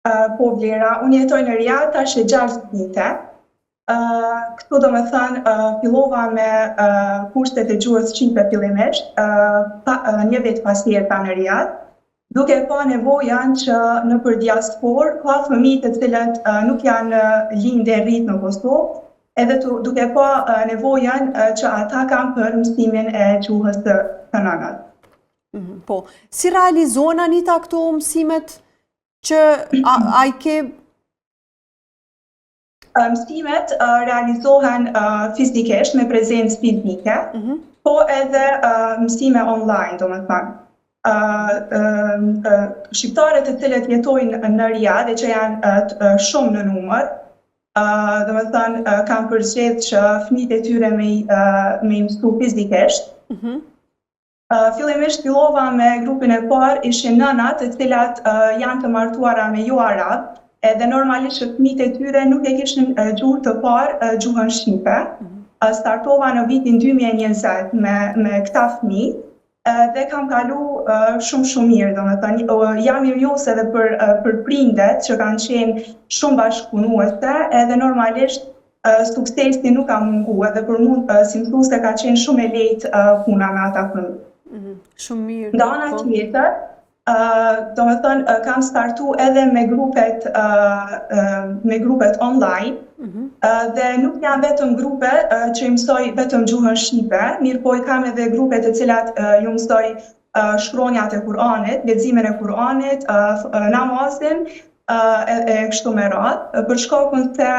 Po Vlera, unë jetoj në Riad tash e 6 vite. Këtu do me thënë, fillova me kurset e gjuhës shqipe fillimisht, një vit pasi erdha në Riad, duke pa nevojën që nëpër diasporë ka fëmijë të cilët nuk janë lindë e rritë në Kosovë, edhe duke pa nevojën që ata kanë për mësimin e gjuhës të nënës. Mhm, po, si realizohen Anita këto mësimet që a i ke... Mësimet realizohen fizikisht me prezencë fizike, mhm. po edhe mësime online, do me thënë. Shqiptarët të cilët jetojnë në Riad dhe që janë shumë në numër, do me thënë, kanë përzgjedh që fëmijët e tyre me i mësu fizikisht. Mhm. Fillimisht fillova me grupin e parë, ishin nëna të cilat janë të martuara me jo arab, edhe normalisht që fëmijët e tyre nuk e kishin gjuhë të parë gjuhën shqipe. Mhm. Startova në vitin 2020 me, me këta fëmijë dhe kam kalu shumë shumë mirë, do me thënë, jam mirënjohëse edhe për, për prindet që kanë qenë shumë bashkëpunuese, edhe normalisht suksesi nuk ka mungu, edhe për mu si mësuese ka qenë shumë e lehtë puna me ata fëmijë. Mhm, shumë mirë. Nga ana po. tjetër, do me thënë, kam startu edhe me grupet, me grupet online, mm dhe nuk janë vetëm grupe që i mësoj vetëm gjuhën shqipe, mirëpo i kam edhe grupe të cilat ju mësoj shkronjat e Kur'anit, leximin e Kur'anit, namazin, e, e kështu me radhë, për shkakun se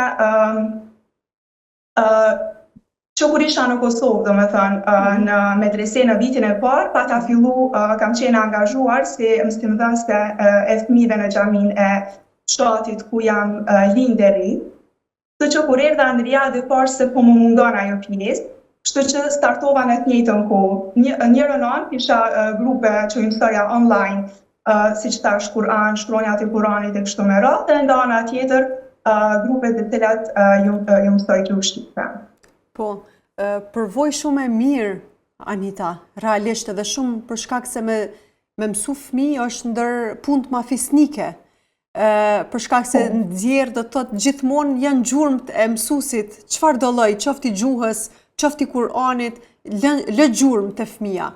që kur isha në Kosovë, do me thënë, mhm. në medrese në vitin e parë, pata fillu, kam qenë angazhuar si mësimdhënëse e fëmijëve në xhaminë e fshatit ku jam lindë e rritë. Kështu që kur erdha në Riad e pashë se po më mungon ajo pjesë, kështu që startova në të njëjtën kohë. Një, njërën anë kisha grupe që i mësoja online, uh, siç thash Kur'an, shkronjat e Kur'anit e kështu me radhë, dhe nga ana tjetër uh, grupet të cilat uh, ju, uh, ju mësoj gjuhë shqipe. Po, uh, përvojë shumë e mirë, Anita, realisht edhe shumë për shkak se me, me mësu fëmijë është ndër punët ma fisnike, për shkak se po. nxjerr do të thotë gjithmonë janë gjurmët e mësuesit, çfarëdo lloj, qoftë i gjuhës, qoftë i Kur'anit, lë, lë gjurmë te fëmija.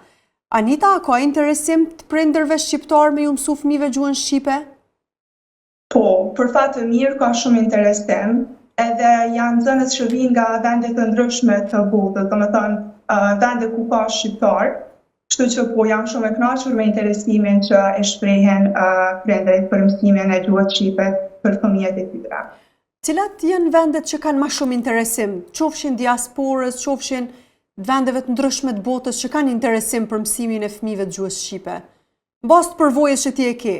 Anita, a ka interesim të prindërve shqiptarë me ju mësu fëmijëve gjuhën shqipe? Po, për fat të mirë ka shumë interesim, edhe janë nxënës që vijnë nga vende të ndryshme të botës, domethënë vende ku ka shqiptarë, Kështu që po jam shumë e kënaqur me interesimin që e shprehin prindërit për mësimin e gjuhës shqipe për fëmijët e tyre. Cilat janë vendet që kanë ma shumë interesim, qofshin diasporës, qofshin vendeve të ndryshme të botës që kanë interesim për mësimin e fëmijëve të gjuhës shqipe? Në bazë të përvojës që ti e ke?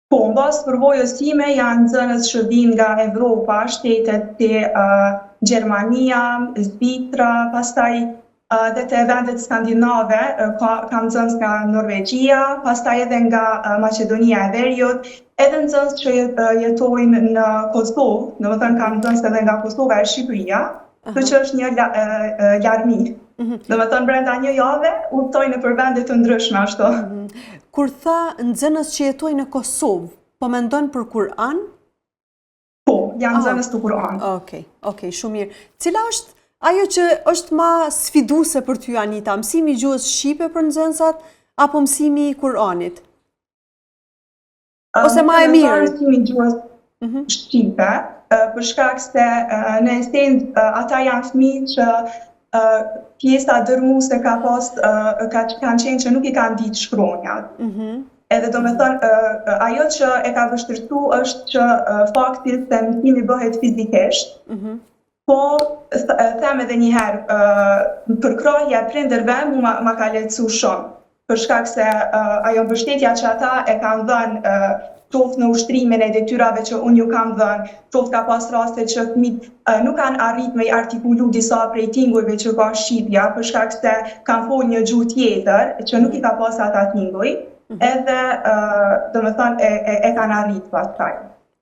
Po, në bazë të përvojës time janë nxënës që vijnë nga Evropa, shtetet si uh, Gjermania, Zvicra, pastaj uh, dhe te vendet skandinave, uh, ka, kam nxënës nga Norvegjia, pastaj edhe nga uh, Maqedonia e Veriut, edhe nxënës që jetojnë në Kosovë, domethënë kam nxënës edhe nga Kosova e Shqipëria, Kështu që është një larmi. Mhm. Domethënë, brenda një jave, udhëtoj nëpër vende të ndryshme, ashtu. Mhm. Kur the nxënës që jetojnë në Kosovë, po mendon për Kur'an? Po, janë ah, nxënës të Kur'an. Okej, okej, shumë mirë. Cila është ajo që është ma sfiduse për ty, Anita? Mësimi i gjuhës shqipe për nxënësat, apo mësimi i Kur'anit? Ose ma e mirë? Mësimi i gjuhës mhm. shqipe, për shkak se në esencë ata janë fëmijë që pjesa dërmuese ka pas ka kanë qenë që nuk i kanë ditë shkronjat. Mm Edhe domethënë, ajo që e ka vështirësu është që fakti se mësimi bëhet fizikisht, mm Po, them edhe një herë, përkrahja e prindërve mu ma, ma ka lehtësu shumë, për shkak se ajo mbështetja që ata e kanë dhënë qoftë në ushtrimin e detyrave që unë ju kam dhënë, qoftë ka pas raste që fëmijët nuk kanë arrit me i artikulu disa prej tingujve që ka shqipja, për shkak se kanë fol një gjuhë tjetër që nuk i ka pas ata tinguj, mhm. edhe domethënë e, e, e kanë arrit pastaj.